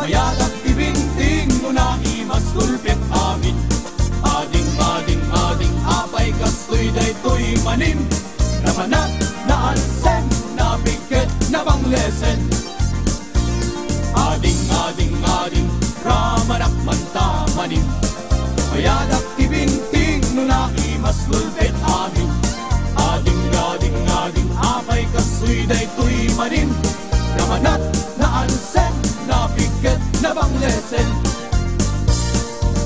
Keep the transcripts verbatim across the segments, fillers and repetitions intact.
Yadak ti binting no naimas gulpet amin. Ading, ading, ading, apay kastoy daytoy manin. Namanat, naalsen, napigket, nabanglesen. Ading, ading, ading, ramanak man ta manin. Mayadak ti binting no naimas gulpet amin. Ading, ading, ading, apay kastoy daytoy manin. Namanat, naalsen, napigket, nabanglesen.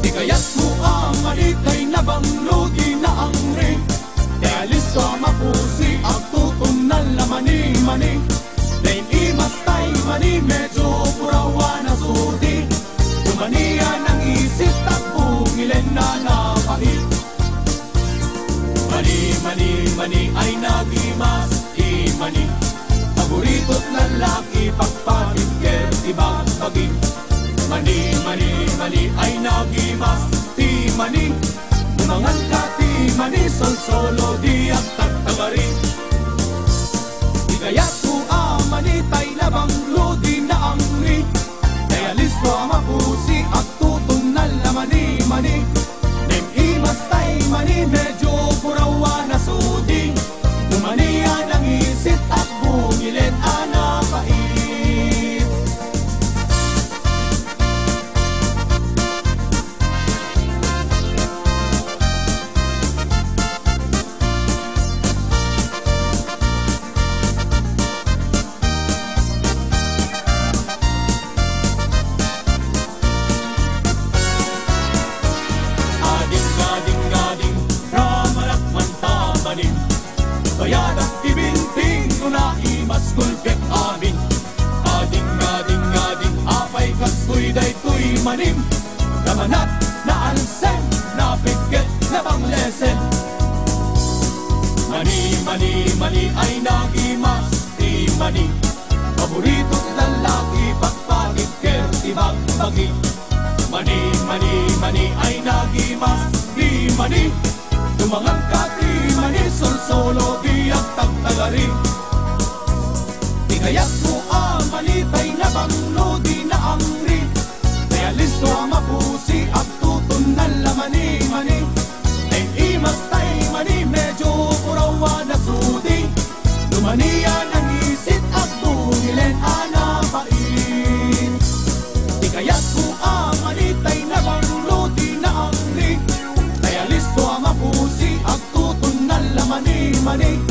Di kayatko a mani tay nabanglo di naangri. Tay alisto a mapusi, agtutunnal a mani-mani. Naimas tay mani, medyo purawan a sudi. Dumani a nangisit, agbungilen a napait. Mani, mani, mani ay nagimas ti mani. Paborito't lallaki, pagpatid ket ti bagbagi. Mani, mani, mani ay nagimas ti mani. Mangan ka ti mani, solsolo, diak tagtagari. Di kayatko a mani tay nabanglo di naangri. Tay alisto a mapusi, agtutunnal a mani-mani. Ngem imas tay mani, medyo purawan a sudi. Dumani a nangisit, agbungilen a napait. Ading, ading, ading, ramanak man ta manin. Bayadak ti binting no naimas gulpet amin. Ading, ading, ading, apay kastoy daytoy manin. Namanat, naalsen, napigket, nabanglesen. Mani, mani, mani ay nagimas ti mani. Paborito't lallaki, pagpatid ket ti bagbagi. Mani, mani, mani ay nagimas ti mani. Dumangan ka ti mani, solsolo, diak tagtagari. Di kayatko a mani tay nabanglo di naangri. Tay alisto a mapusi, agtutunnal a mani-mani. Tay imas tay mani, medyo purawan a sudi. Dumani a nangisit, agbungilen a napait. Di kayatko a mani tay nabanglo di naangri. Tay alisto a mapusi, agtutunnal a mani-mani.